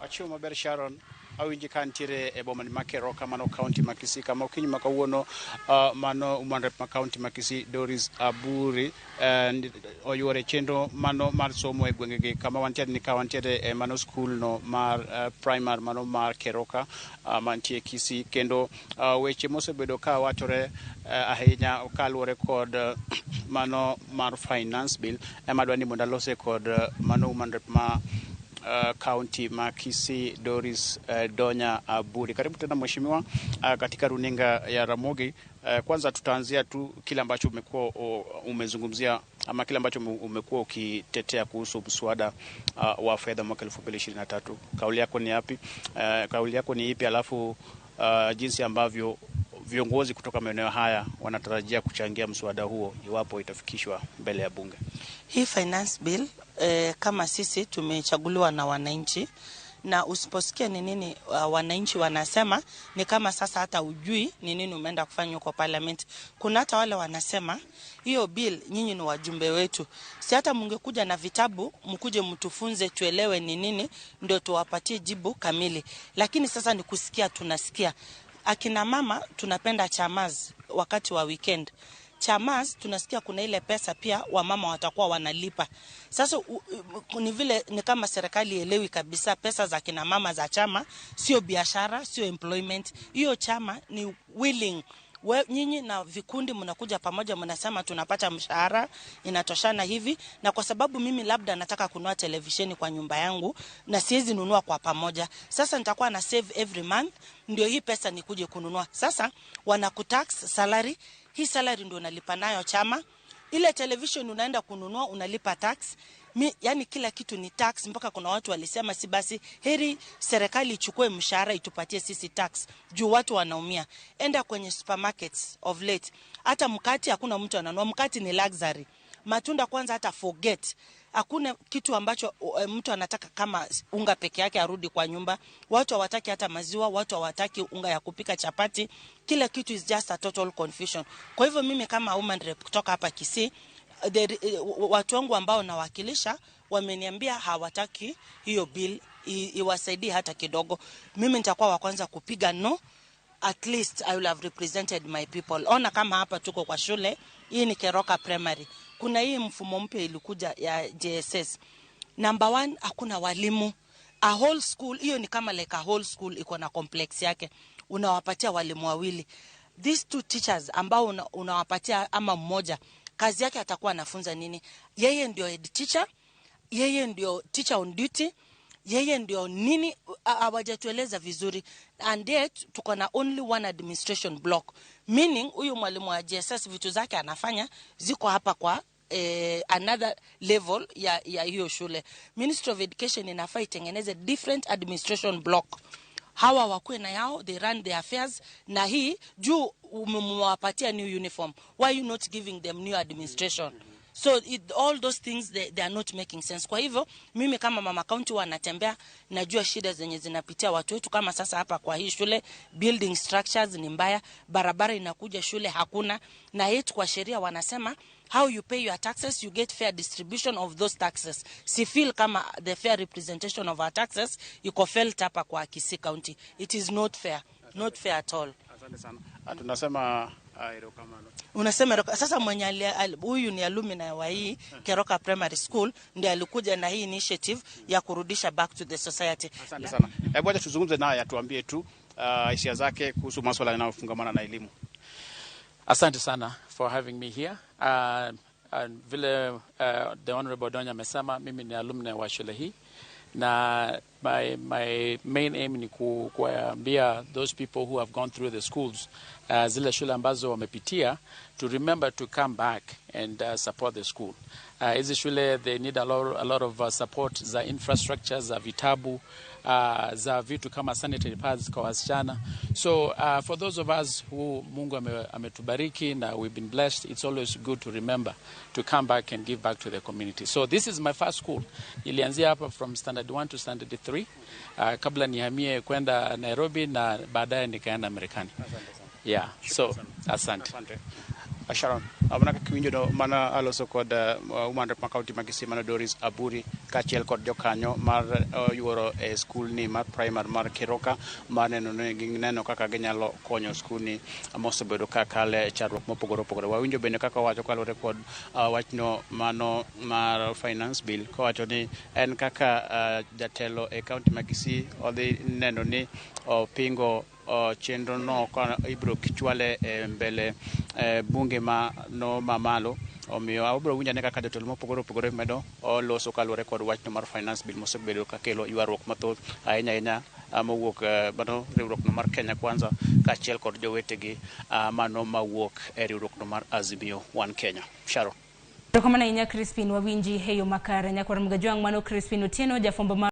Achiewo maber, Sharon. Awinji ka ntiere e boma ma Keroka, mano kaunti ma Kisii, kama okinyi ma kawuono mano woman rep ma kaunti ma Kisii, Doris Aburi, oyuore chenro mano mar somo e gwengegi, kama wantiere ni ka wantiere e mano skul no mar primary mano mar Keroka mantie Kisii. Kendo weche mosebedo ka wachore ahinya kaluwore kod mano mar finance bill ema dwa ni mondo alose kod mano woman rep ma kaunti ma Kisii, Doris Donya Aburi. Karibu tena mheshimiwa katika runinga ya Ramogi. Kwanza tutaanzia tu kile ambacho umekuwa umezungumzia ama kile ambacho umekuwa ukitetea kuhusu mswada wa fedha mwaka 2023. Kauli yako ni yapi? Kauli yako ni ipi? Alafu jinsi ambavyo viongozi kutoka maeneo haya wanatarajia kuchangia mswada huo iwapo itafikishwa mbele ya bunge. Hii finance bill, kama sisi tumechaguliwa na wananchi na usiposikia ni nini wananchi wanasema, ni kama sasa hata ujui ni nini umeenda kufanya huko parliament. Kuna hata wale wanasema hiyo bill, nyinyi ni wajumbe wetu, si hata mungekuja na vitabu mkuje mtufunze tuelewe ni nini, ndio tuwapatie jibu kamili. Lakini sasa ni kusikia, tunasikia akina mama tunapenda chamas wakati wa weekend chamas, tunasikia kuna ile pesa pia wamama watakuwa wanalipa. Sasa ni vile ni kama serikali elewi kabisa pesa za kina mama za chama sio biashara, sio employment. Hiyo chama ni willing we, nyinyi na vikundi mnakuja pamoja, mnasema tunapata mshahara inatoshana hivi, na kwa sababu mimi labda nataka kununua televisheni kwa nyumba yangu na siwezi nunua kwa pamoja, sasa nitakuwa na save every month ndio hii pesa nikuje kununua. Sasa wanakutax salary, hii salary ndio unalipa nayo chama. Ile television unaenda kununua unalipa tax. Yani kila kitu ni tax, mpaka kuna watu walisema si basi heri serikali ichukue mshahara itupatie sisi tax juu watu wanaumia. Enda kwenye supermarkets of late, hata mkate hakuna mtu ananunua, mkate ni luxury. Matunda kwanza hata forget. Hakuna kitu ambacho mtu anataka kama unga peke yake arudi kwa nyumba. Watu hawataki hata maziwa, watu hawataki unga ya kupika chapati. Kila kitu is just a total confusion. Kwa hivyo mimi kama woman rep kutoka hapa Kisii, watu wangu ambao nawakilisha wameniambia hawataki hiyo bill iwasaidie hata kidogo. Mimi nitakuwa wa kwanza kupiga no. At least I will have represented my people. Ona kama hapa tuko kwa shule, hii ni Keroka Primary. Kuna hii mfumo mpya ilikuja ya JSS. Number one, hakuna walimu. A whole school, hiyo ni kama like a whole school iko na complex yake. Unawapatia walimu wawili. These two teachers ambao unawapatia ama mmoja, kazi yake atakuwa anafunza nini? Yeye ndio head teacher, yeye ndio teacher on duty, yeye ndio nini? Hawajatueleza vizuri, and yet tuko na only one administration block, meaning huyu mwalimu wa JSS vitu zake anafanya ziko hapa kwa another level ya hiyo shule. Ministry of Education inafaa itengeneze different administration block, hawa wakuwe na yao, they run their affairs, na hii juu umewapatia new uniform, why you not giving them new administration? So all those things, they are not making sense. Kwa hivyo mimi kama mama county wanatembea, najua shida zenye zinapitia watu wetu. Kama sasa hapa kwa hii shule, building structures ni mbaya, barabara inakuja shule hakuna, na yetu kwa sheria wanasema how you pay your taxes, you get fair distribution of those taxes. Si feel kama the fair representation of our taxes iko felt hapa kwa Kisii County. It is not fair, not fair at all. Asante sana. Tunasema erokamano. Unasema sasa mwenye huyu ni alumni wa hii Keroka Primary School, ndiye alikuja na hii initiative ya kurudisha back to the society. Asante sana. Hebu acha tuzungumze naye atuambie tu hisia zake kuhusu masuala yanayofungamana na elimu. Asante sana for having me here. And vile the Honorable Donya amesema, mimi ni alumni wa shule hii na my main aim ni kuambia those people who have gone through the schools, zile shule ambazo wamepitia, to remember to come back and support the school. Hizi shule, they need a lot of support za infrastructure, za vitabu, za vitu kama sanitary pads kwa wasichana. So for those of us who Mungu ametubariki na we've been blessed, it's always good to remember to come back and give back to the community. So this is my first school. Nilianzia hapa from standard 1 to standard 3 kabla nihamie kwenda Nairobi na baadaye nikaenda Marekani. Yeah, so asante. Asante. Sharon, mana kaka iwinjo no, mana aloso kod woman rep ma kaunti ma Kisii mano Doris Aburi kaachiel kod jokanyo mar yuoro e skul ni mar primary mar Keroka mar neno ni gineno kaka ginyalo konyo skul ni mosebedo ka kale chandruok mopogore opogore. Wawinjo bende kaka owacho kaluwore kod wachno mano mar finance bill, kowacho ni en kaka jatelo e kaunti ma Kisii odhi neno ni opingo chenro no ka ibiro chwale e mbele bunge ma no mamalo. Omiyo abiro winjo ane kaka jotelo mopogore opogore medo oloso kaluwore kod wachno mar finance bill mosebedo kakelo ywaruok mathoth ahinya ahinya mowuok mano riwruok no mar Kenya Kwanza kaachiel kod jowetegi mano mawuok e riwruok no mar Azimio One Kenya. Sharon. Erokamano ahinya, Crispin, wawinji e yo makare. Nyakwar Mgajwang', mano Crispin Otieno, jafwambo mar